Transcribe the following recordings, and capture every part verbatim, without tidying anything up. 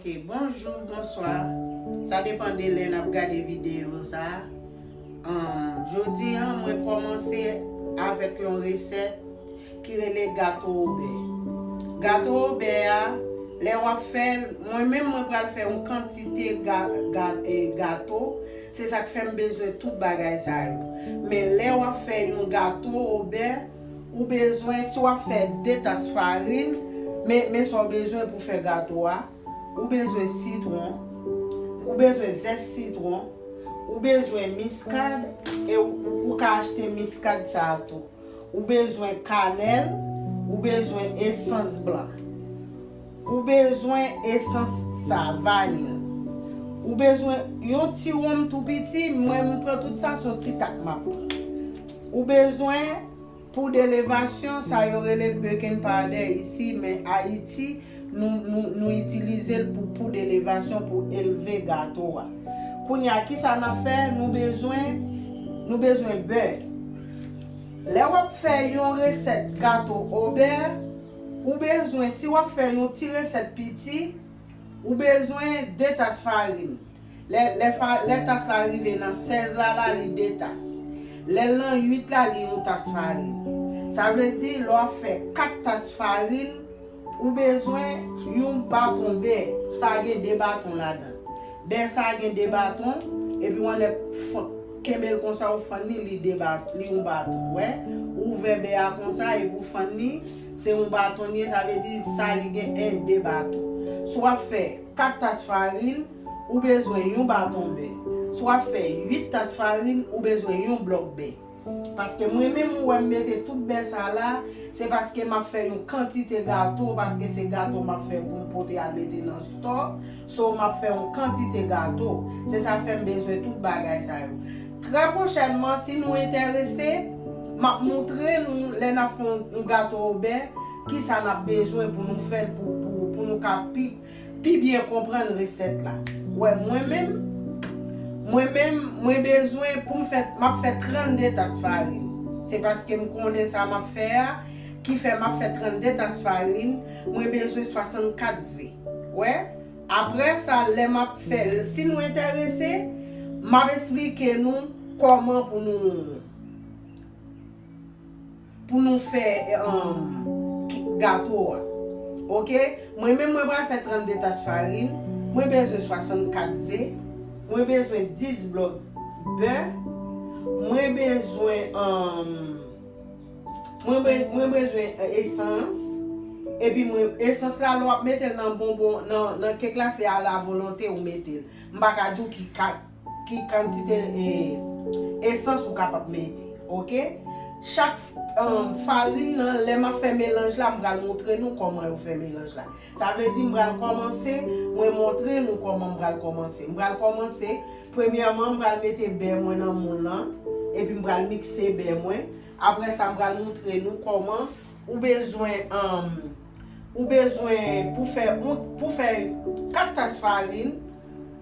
Ok, bonjou, bonswa. Sa depann de lè n ap gade videyo sa a. Ahn, jodi a, mwen kòmanse avèk yon resèt ki rele gato obè. Gato obè a, lè w ap fè l, mwen menm mwen pral fè yon kantite ga, ga, e, gato. Se sa k fè m bezwen tout bagay sa yo. Men lè w ap fè yon gato obè, ou bezwen, si w ap fè de tas farin, men, men sa w bezwen pou fè gato a, ou bezwen sitwon, ou bezwen zès sitwon, ou bezwen miskad, e ou, ou ka achte miskad sa a tou. Ou bezwen kanèl, ou bezwen esans blan. Ou bezwen esans sa, vanil. Ou bezwen yon ti wonm tou piti, mwen m pran tout sa, se yon ti tak m ap pran. Ou bezwen poud elevasyon, sa yo rele l baking powder isi, men Ayiti, nou, nou, nou itilize l pou poud elevasyon pou elve gato a. Kounye a, kisa n ap fè? Nou bezwen, nou bezwen bè. Lè w ap fè yon resèt gato obè, ou bezwen, si w ap fè yon ti resèt piti, ou bezwen de tas farin. Lè, lè, fa, lè tas la rive nan sèz la, la li de tas. Lè l nan uit la, li yon tas farin. Sa vle di, lè w ap fè kat tas farin, ou bezwen yon baton bè. Sa gen de baton ladan. Bè sa gen de baton, epi w annik f, kenbe l konsa, ou fann li, li de bat, li yon baton. Wè, ou ouvè bè a konsa, epi ou fann li, se yon baton li ye, sa vle di sa li gen en, de baton. Si w ap fè kat tas farin, ou bezwen yon baton bè. Si w ap fè uit tas farin, ou bezwen yon blòk bè. Paske mwen menm, ou wè m mete tout bè sa la, se paske m ap fè yon kantite gato, paske se gato m ap fè pou m pote al mete nan stò. So, m ap fè yon kantite gato. Se sa fè m bezwen tout bagay sa yo. Trè pwochènman, si nou enterese, m ap montre nou lè n ap fè yon, yon gato obè, kisa n ap bezwen pou nou fè l, pou, pou, pou nou ka pi, pi byen konprann resèt la. Wè, mwen menm, mwen menm, mwen bezwen pou m fè, m ap fè trannde tas farin. Se paske m konnen sa m ap fè a, ki fè m ap fè trannde tas farin, mwen bezwen swasannkat ze. Wè, apre sa, lè m ap fè l, si nou enterese, m ap esplike nou kòman pou nou, pou nou fè, um, ki, gato a. Oke? Mwen menm, mwen pral fè trannde tas farin. Mwen bezwen swasannkat ze. Mwen bezwen dis blòk bè. Mwen bezwen, um, mwen be, mwen bezwen, eh, esans. Epi mwen, esans la, lè w ap mete l nan bonbon, nan, nan kek la, se a la volonte ou mete l. M pa ka di w ki ka, ki kantite, eh, esans ou kapab mete, oke? Chak, um, farin nan, lè m ap fè melanj la, m pral montre nou kòman yo fè melanj la. Sa vle di, m pral kòmanse, mwen montre nou kòman m pral kòmanse. M pral kòmanse, premyèman, m pral mete bè mwen nan moul lan, epi m pral mikse bè mwen. Apre sa, m pral montre nou kòman ou bezwen, um, ou bezwen pou fè, pou fè kat tas farin,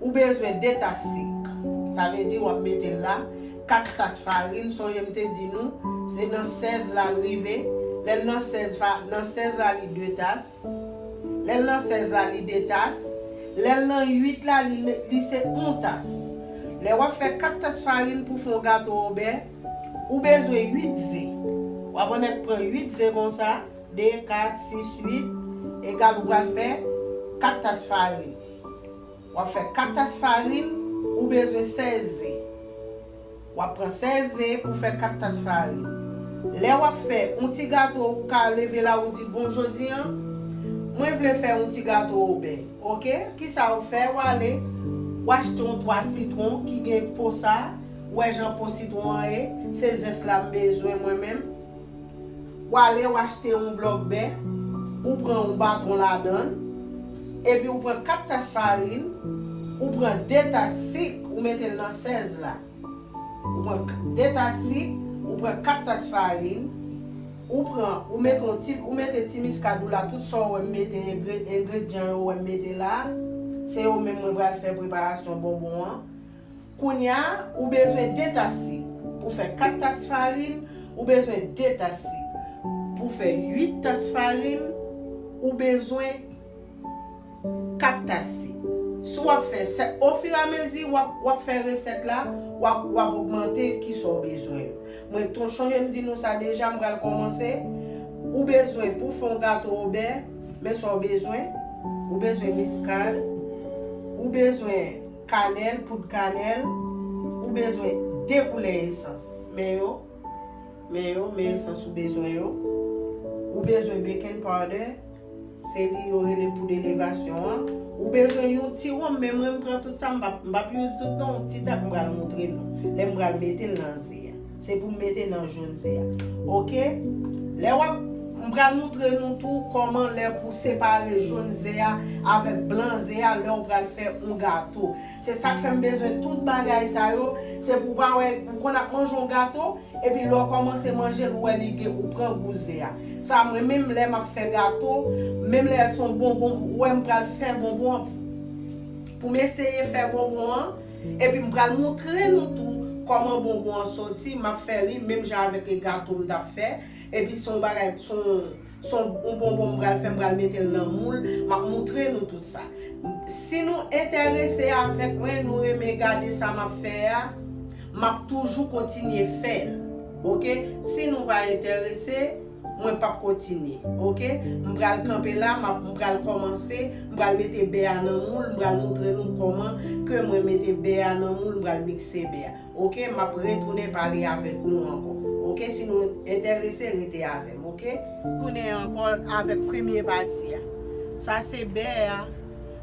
ou bezwen de tas sik. Sa vle di w ap mete l la, kat tas farin, sonje m te di nou, se nan sèz la l rive. Lè l nan sèz fa, nan sèz la, li de tas. Lè l nan sèz la, li de tas. Lè l nan uit la, li, li se yon tas. Lè w ap fè kat tas farin pou fè yon gato obè, ou bezwen uit ze. W ap annik pran uit ze konsa, de, kat, sis, uit, egal ou pral fè kat tas farin. W ap fè kat tas farin, ou bezwen sèz ze. W ap pran sèz ze pou fè kat tas farin. Lè w ap fè yon ti gato, ou ka leve la, ou di, "Bon, jodi a, mwen vle fè yon ti gato obè." Oke? Kisa w fè? W ale, w achte yon twa sitwon ki gen po sa, w wè jan po sitwon an ye, se zès la m bezwen mwen menm. W ale, w achte yon blòk bè, ou pran yon baton ladan l, epi ou pran kat tas farin, ou pran de tas sik, ou mete l nan sèz la. Ou pran k, de tas sik, ou pran kat tas farin, ou pran, ou mete yon ti, ou mete ti miskad ou la, tout sa w wè m mete, engre, engredyan yo w wè m mete la, se yo menm mwen pral fè preparasyon bonbon an. Kounye a, ou bezwen de tas sik. Pou fè kat tas farin, ou bezwen de tas sik. Pou fè uit tas farin, ou bezwen kat tas sik. Si w ap fè, se ofiramezi w ap, w ap fè resèt la, w ap, w ap ogmante kisa w bezwen yo. Mwen tou chonje m di nou sa deja, m pral kòmanse. Ou bezwen pou fè yon gato obè, men sa w bezwen. Ou bezwen miskad, ou bezwen kanèl, poud kanèl, ou bezwen de koulè esans. Men yo, men yo, men esans ou bezwen yo. Ou bezwen baking powder, se li yo rele poud elevasyon an. Ou bezwen yon ti wonm, men mwen m pran tout sa, m p ap, m p ap use tout non, yon ti tak m pral montre nou. Lè m pral mete l nan ze a. Se pou m mete nan jòn ze a. Oke? Lè w ap, m pral montre nou tou kòman lè pou separe jòn ze a avèk blan ze a lè w pral fè yon gato. Se sa k fè m bezwen tout bagay sa yo. Se pou w pa wè, ou konn ap manje yon gato, epi lè w kòmanse manje l, ou wè li gen, ou pran gou ze a. Sa mwen menm lè m ap fè gato, menm lè se yon bonbon, ou wè m pral fè bonbon an pou m eseye fè bonbon an, epi m pral montre nou tou kòman bonbon an soti, m ap fè li menm jan avèk e gato m t ap fè, epi se yon bagay, se yon, se yon bonbon m pral fè, m pral mete l nan moul, m ap montre nou tout sa. Si nou enterese avèk mwen, nou renmen gade sa m ap fè a, m ap toujou kontinye fè l. Oke? Si nou pa enterese, mwen p ap kontinye. Oke? M pral kanpe la, m ap, m pral kòmanse, m pral mete bè a nan moul, m pral montre nou kòman ke mwen mete bè a nan moul, m pral mikse bè a. Oke, m ap retounen pale avèk nou ankò. Oke, si nou enterese, rete avè m, oke? Tounen ankò avèk premye pati a. Sa se bè a,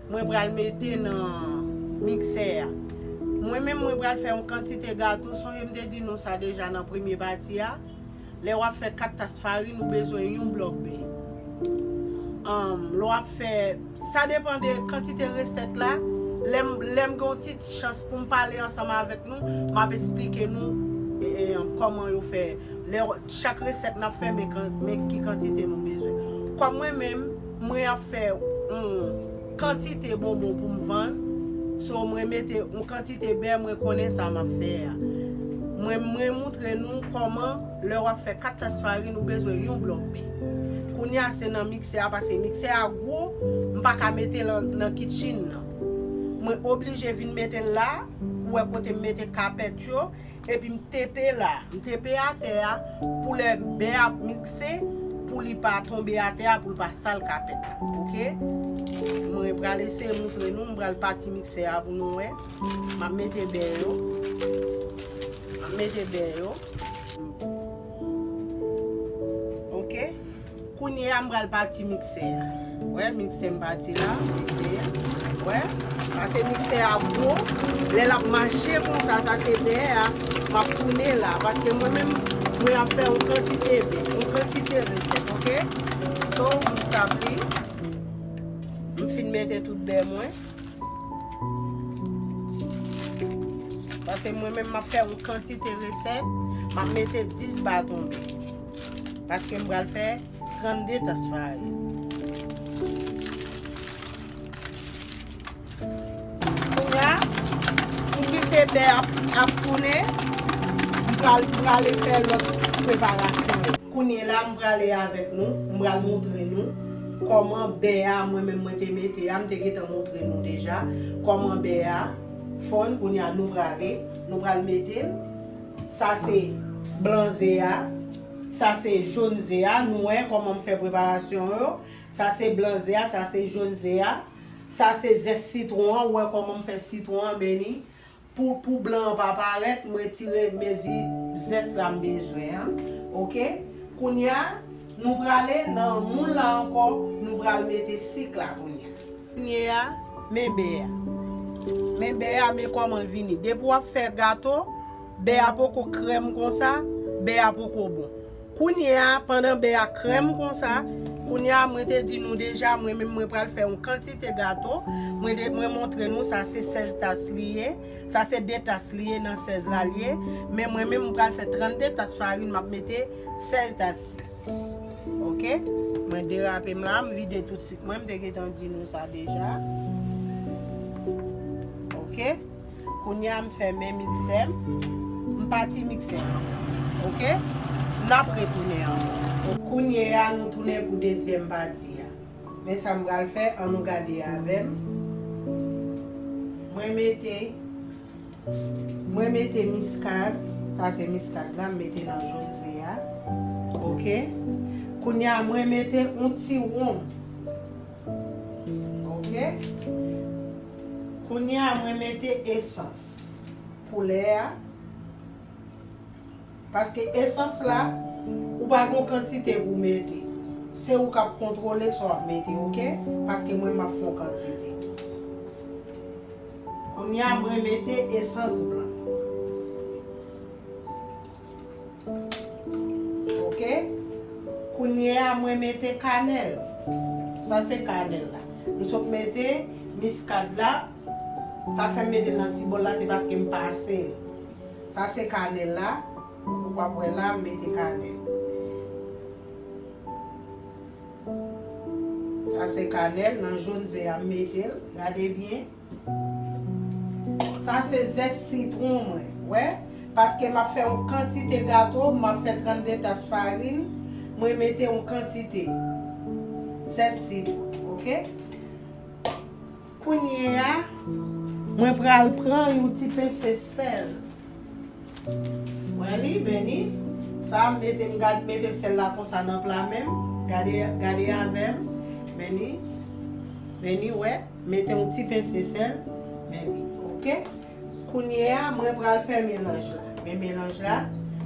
mwen pral mete nan miksè a. Mwen menm, mwen pral fè yon kantite gato, sonje m te di nou sa deja nan premye pati a. Lè w ap fè kat tas farin, ou bezwen yon blòk bè. Anm, lè w ap fè, sa depann de kantite resèt la. Lè m, lè m gen yon ti chans pou m pale ansanm avèk nou, m ap esplike nou, e, e, kòman yo fè. Lè w, chak resèt n ap fè, men kan, men ki kantite nou bezwen. Kòm mwen menm, mwen ap fè yon kantite bonbon pou m vann, so mwen mete yon kantite bè, mwen konnen sa m ap fè a. Mwen, mwen montre nou kòman lè w ap fè kat tas farin, ou bezwen yon blòk bè. Kounye a se nan miksè a, paske miksè a gwo, m pa ka mete l nan, nan kitchen nan. Mwen oblije vin mete l la, ou wè kote m mete kapèt yo, epi m tepe la, m tepe atè a, pou lè bè a ap mikse, pou li pa tonbe atè a, pou l pa sal kapèt la, oke? Mwen pral eseye montre nou, m pral pati miksè a pou nou wè. M ap mete bè yo. M ap mete bè yo. Oke. Kounye a, m pral pati miksè a. Wè, miksè m pati la, miksè a. Wè, paske miksè a gwo. Lè l ap mache konsa, sa se bè a. M ap tounen la. Paske mwen menm, mwen ap fè yon kantite bè, yon kantite resèt, oke? So, m stop li. M fin mete tout bè mwen. Paske mwen menm m ap fè yon kantite resèt, m ap mete dis baton bè. Paske m pral fè trannde tas farin. Kounye a, m kite bè ap, ap tounen, m pral, prale fè lòt preparasyon yo. Kounye la, m prale avèk nou, m pral montre nou kòman bè a, mwen menm mwen te mete a, m te gentan montre nou deja, kòman bè a fonn, kounye a nou prale, nou pral mete l. Sa se blan ze a, sa se jòn ze a, nou wè kòman m fè preparasyon yo. Sa se blan ze a, sa se jòn ze a. Sa se zès sitwon an, ou wè kòman m fè sitwon an beni. Pou, pou blan an pa parèt, m retire mezi zès la m bezwen an. Oke? Kounye a, nou prale nan moul la ankò, nou pral mete sik la kounye a. Kounye a, men bè a. Men bè a, men kòman l vini. Depi w ap fè gato, bè a poko krèm konsa, bè a poko bon. Kounye a, pandan bè a krèm konsa, kounye a, mwen te di nou deja, mwen menm mwen pral fè yon kantite gato. Mwen de, mwen montre nou, sa se sèz tas li ye. Sa se de tas li ye, nan sèz la li ye. Men mwen menm, mwen pral fè trannde tas farin, m ap mete sèz tas sik. Oke? Mwen derape m la, m vide tout sik mwen, m te gentan di nou sa deja. Oke? Kounye a m fèmen miksè m. M pati miksè m. Oke? N ap retounen ankò. Kounye a nou tounen pou dezyèm pati a. Men sa m pral fè, ann nou gade avè m. Mwen mete, mwen mete miskad, sa se miskad la, m mete nan jòn ze a. Oke? Kounye a, mwen mete yon ti won. Oke? Kounye a, mwen mete esans. Koulè a. Paske esans la, ou pa gen yon kantite pou w mete. Se ou k ap kontwole sa w ap mete, oke? Paske mwen, m ap fè yon kantite. Kounye a, mwen mete esans blan. Oke? Kounye a, mwen mete kanèl. Sa se kanèl la. M sot mete miskad la. Sa fè m mete l nan ti bòl la, se paske m pase l. Sa se kanèl la. Ou p ap wè la, m mete kanèl. Sa se kanèl, nan jòn ze a, m mete l. Gade byen. Sa se zès sitwon mwen, wè. Paske m ap fè yon kantite gato, m ap fè trannde tas farin, mwen mete yon kantite zès sitwon, oke? Kounye a, mwen pral pran yon ti pense sèl. Wè li, men ni. Sa, m mete, m gad, mete sèl la konsa nan pla men m. Gade, gade avè m. Men ni. Men ni, wè. Mete yon ti pense sèl. Men ni. Oke? Kounye a, mwen pral fè melanj la. Men melanj la,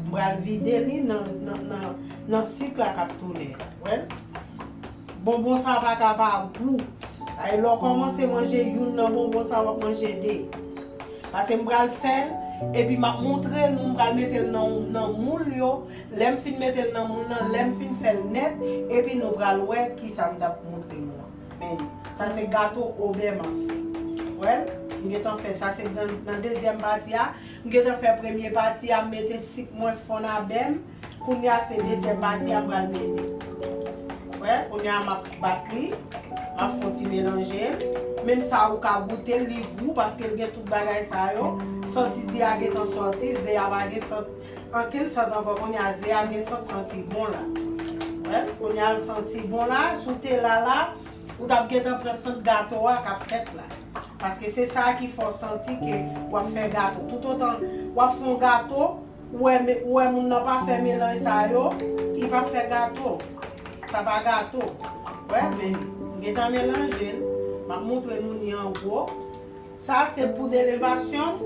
m pral vide li nan, nan, nan, nan sik la k ap tounen an. Wè l? Bonbon sa pa ka pa gou. Ay, lè w kòmanse manje youn nan bonbon sa, w ap manje de. Paske m pral fè l, epi m ap montre nou, m pral mete l nan, nan moul yo. Lè m fin mete l nan moul nan, lè m fin fè l nèt, epi nou pral wè kisa m t ap montre nou an. Men, sa se gato obè m ap fè. Wè l? M gentan fè sa, se nan, nan dezyèm pati a. M gentan fè premye pati a, m mete sik mwen fonn abè m. Kounye a se dezyèm pati a m pral mete. Wè, kounye a m ap bat li, m ap fè yon ti melanje l. Menm sa ou ka goute l, li gou paske l gen tout bagay sa yo. Santi di a gentan sòti, ze a pa gen sant, ankenn sant ankò. Kounye a ze a gen sant, santi bon la. Wè, kounye a l santi bon la, sou te la la, ou t ap gentan pran sant gato a k ap fèt la. Paske se sa ki fè w santi ke w ap fè gato. Toutotan w ap fè yon gato, ou wè, ou wè moun nan pa fè melanj sa yo, li pa fè gato. Sa pa gato. Wè, men m gentan melanje l. M ap montre nou li an gwo. Sa se poud elevasyon.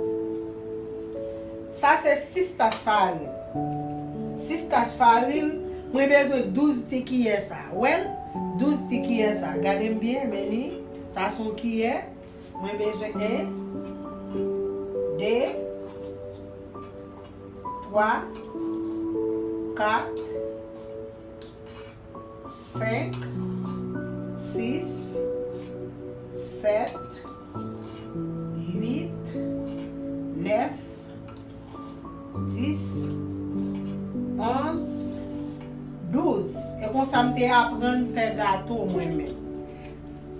Sa se sis tas farin. Sis tas farin, mwen bezwen douz ti kiyè sa. Wè l? Douz ti kiyè sa. Gade m byen, men li. Sa se yon kiyè. Mwen bezwen en, de, twa, kat, senk, sis, sèt, uit, nèf, dis, onz, douz. E konsa m te aprann fè gato mwen menm.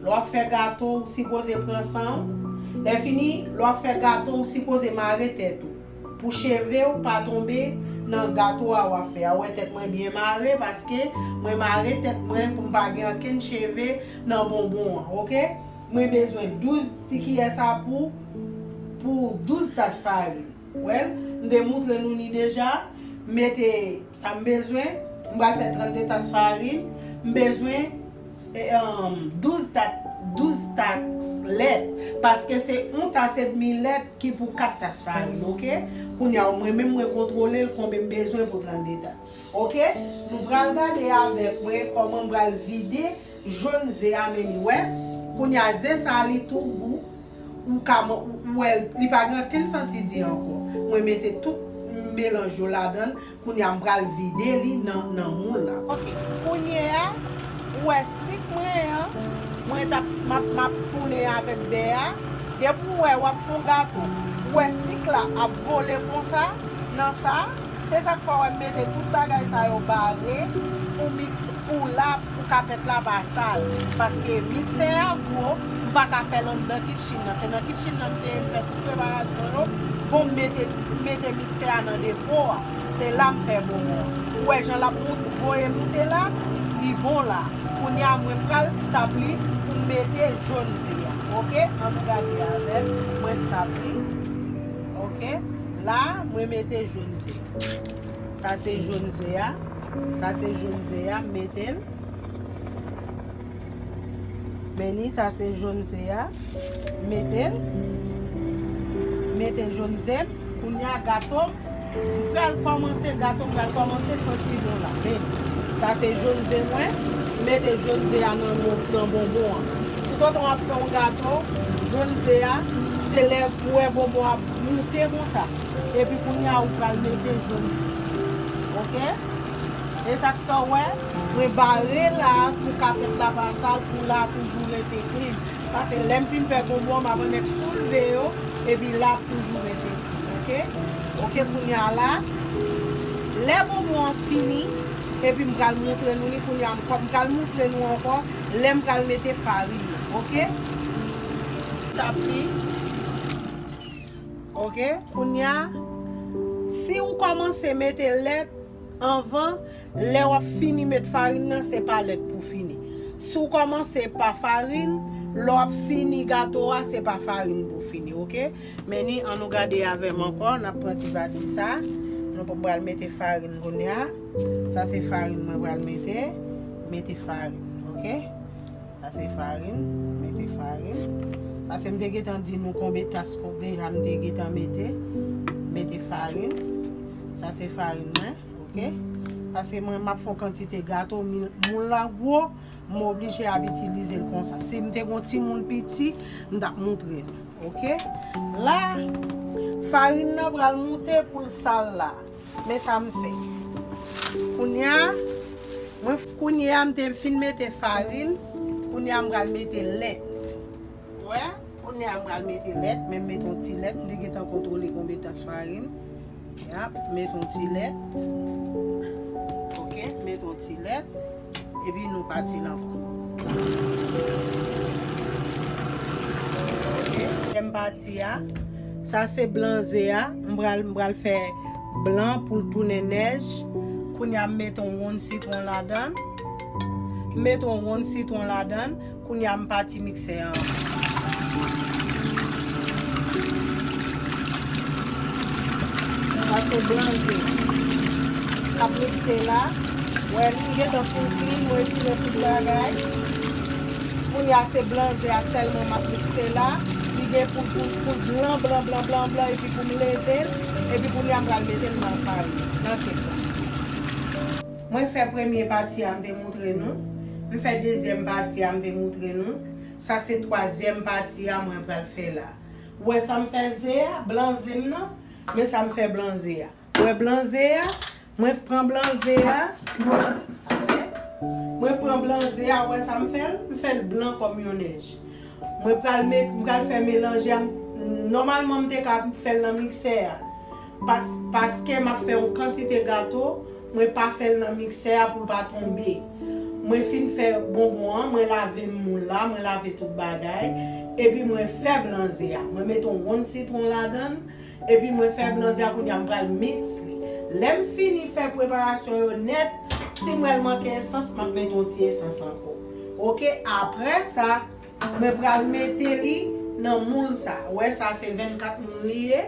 Lè w ap fè gato, ou sipoze pran san w. Lè fini, lè w ap fè gato, ou sipoze mare tèt ou. Pou cheve w pa tonbe nan gato a w ap fè a. Ou wè tèt mwen byen mare paske mwen mare tèt mwen pou m pa gen ankenn cheve nan bonbon an, oke? Mwen bezwen douz ti kiyè sa pou, pou douz tas farin. Wè l, m te moutre nou li deja. M mete sa m bezwen. M pral fè trannde tas farin. M bezwen, e, um, douz tas, douz tas lèt. Paske se yon tas edmi lèt ki pou kat tas farin, oke? Kounye a, mwen menm, mwen kontwole l konbyen m bezwen pou trannde tas. Oke? Nou pral gade avèk mwen kòman m pral vide jòn ze a, men li wè. Kounye a, ze sa a, li tou gou. Ou ka man-, ou, ou wè l, li pa gen ankenn santi di ankò. Mwen mete tout melanj yo ladan l. Kounye a, m pral vide li nan, nan moul la. Oke. Kounye a, ou wè sik mwen an, mwen t ap, m ap, m ap tounen avèk bè a. Depi w wè w ap fè yon gato, ou wè sik la ap vole konsa, nan sa, se sa k fè w wè m mete tout bagay sa yo bare pou mikse, pou la, pou kapèt la pa sal. Paske miksè a gwo, m pa ka fè l anndan kitchen nan. Se nan kitchen nan m te ye, m fè tout preparasyon yo. Bon, m mete, m mete miksè a nan depo a. Se la m fè bonbon an. Ou wè jan l ap moute, voye moute la, li bon la. Kounye a, mwen pral stop li pou m mete jòn ze a. Oke? Ann nou gade avè m. Mwen stop li. Oke? La, mwen mete jòn ze a. Sa se jòn ze a. Sa se jòn ze a. M mete l. Men ni, sa se jòn ze a. M mete l. M mete jòn ze m. Kounye a, gato m, m pral kòmanse, gato m pral kòmanse santi bon la. Men, sa se jòn ze mwen. M mete jòn ze a nan, nan bonbon an. Toutotan w ap fè yon gato, jòn ze a, se lè ou wè bonbon ap moute konsa. Epi kounye a, ou pral mete jòn ze. Oke? E sa k fè w wè, mwen bare la pou kapèt la pa sal, pou la toujou rete clean. Paske lè m fin fè bonbon an, m ap annik soulve yo, epi la ap toujou rete clean, oke? Oke, kounye a la, lè bonbon an fini, epi m pral moutre nou li, kounye a m pral moutre nou ankò, lè m pral mete farin nan, oke? Tap li. Oke, kounye a, si w kòmanse mete lèt anvan, lè w ap fini met farin nan, se pa lèt pou fini. Si w kòmanse pa farin, lè w ap fini gato a, se pa farin pou fini, oke? Men ni, ann nou gade avè m ankò, n ap pran ti pati sa. Nou pral mete farin kounye a. Sa se farin mwen pral mete. Mete farin, oke? Sa se farin, mete farin. Paske m te gentan di nou konbe tas kon deja m te gentan mete. Mete farin. Sa se farin mwen, oke? Paske mwen m ap fè yon kantite gato, mi- moul la gwo, m oblije ap itilize l konsa. Si m te gon ti moul piti, m t ap moutre nou, oke? La, farin nan pral moute pou l sal la. Men sa m fè. Kounye a, mwen f- kounye a m te fin mete farin, kounye a m pral mete lèt. Wè, kounye a m pral mete lèt, men m mete yon ti lèt, m te gentan kontwole konbe tas farin. Yap, mete yon ti lèt. Oke, mete yon ti lèt. Epi nou pati l ankò. Oke, dezyèm pati a, sa se blan ze a. M pral, m pral fè blan pou l tounen nèj. Kounye a m mete yon wonn sitwon ladan l. M mete yon wonn sitwon ladan l. Kounye a m pati miksè an. Sa se blan ze. M ap mikse la. Wè, li gentan fin clean, mwen retire tout bagay. Kounye a se blan ze a sèlman m ap mikse la. Li gen pou, pou, pou blan, blan, blan, blan, blan, epi pou m leve l. Epi kounye a m pral mete l nan farin, nan kèk la. Mwen fè premye pati a, m te moutre nou. M fè dezyèm pati a, m te moutre nou. Sa se twazyèm pati a mwen pral fè la. Ou wè sa m fè ze a, blan ze m nan? Men sa m fè blan ze a. Ou wè blan ze a? Mwen pran blan ze a. Mwen pran blan ze a, ou wè sa m fè l? M fè l blan kòm yon nèj. Mwen pral met, m pral fè melanje a. Nòmalman, m te ka fè l nan miksè a. Pas- paske m ap fè yon kantite gato, mwen pa fè l nan miksè a pou l pa tonbe. Mwen fin fè bonbon an, mwen lave moul la, mwen lave tout bagay, epi mwen fè blan ze a. Mwen mete yon wonn sitwon ladan l, epi mwen fè blan ze a, kounye a m pral miks li. Lè m fini fè preparasyon yo nèt, si m wè l manke esans, m ap mete yon ti esans ankò. Oke, apre sa, mwen pral mete li nan moul sa. Ou wè sa se vennkat moun li ye.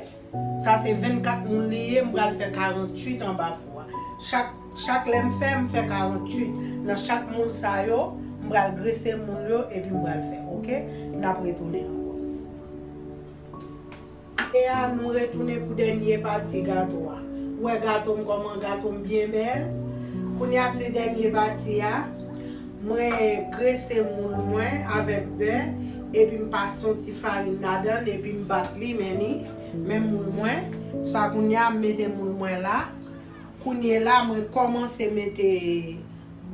Sa se vennkat moun li ye, m pral fè karannwit anba fou a. Chak, chak lè m fè, m fè karannwit. Nan chak moul sa yo, m pral grese moul yo epi m pral fè, oke? N ap retounen ankò. E a, nou retounen pou dènye pati gato a. Ou wè gato m kòman gato m byen bèl. Kounye a se dènye pati a. Mwen grese moul mwen avèk bè, epi m pase yon ti farin ladan l, epi m bat li, men ni, men moul mwen. Sa kounye a, m mete moul mwen la. Kounye la, mwen kòmanse mete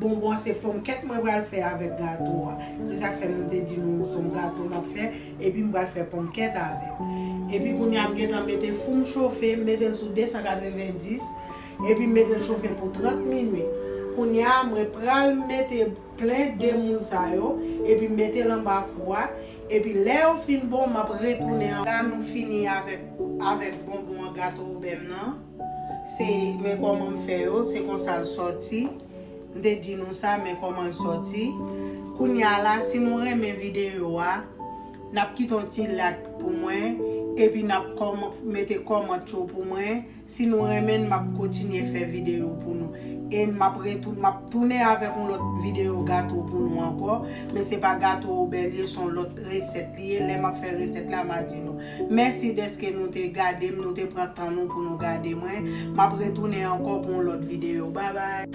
bonbon, se ponmkèt mwen pral fè avèk gato a. Se sa k fè m te di nou se yon gato m ap fè, epi m pral fè ponmkèt avè l. Epi kounye a, m gentan mete fou m chofe, m mete l sou de san katrevenndis, epi m mete l chofe pou trant minit. Kounye a, mwen pral mete plen de moul sa yo, epi m mete l anba fou a, epi lè yo fin bon, m ap retounen an. La, nou fini avèk, avèk bonbon an, gato obè m nan. Se, men kòman m fè yo, se konsa l sòti. M te di nou sa, men kòman l sòti. Kounye a la, si nou renmen videyo a, n ap kite yon ti like pou mwen, epi n ap kòman-, mete kòmantè pou mwen. Si nou renmen, m ap kontinye fè videyo pou nou. E m ap retou-, m ap tounen avèk yon lòt videyo gato pou nou ankò. Men se pa gato obèl ye, se yon lòt resèt li ye. Lè m ap fè resèt la, m a di nou. Mèsi dèske nou te gade m, nou te pran tan nou pou nou gade mwen. M ap retounen ankò pou yon lòt videyo. Babay!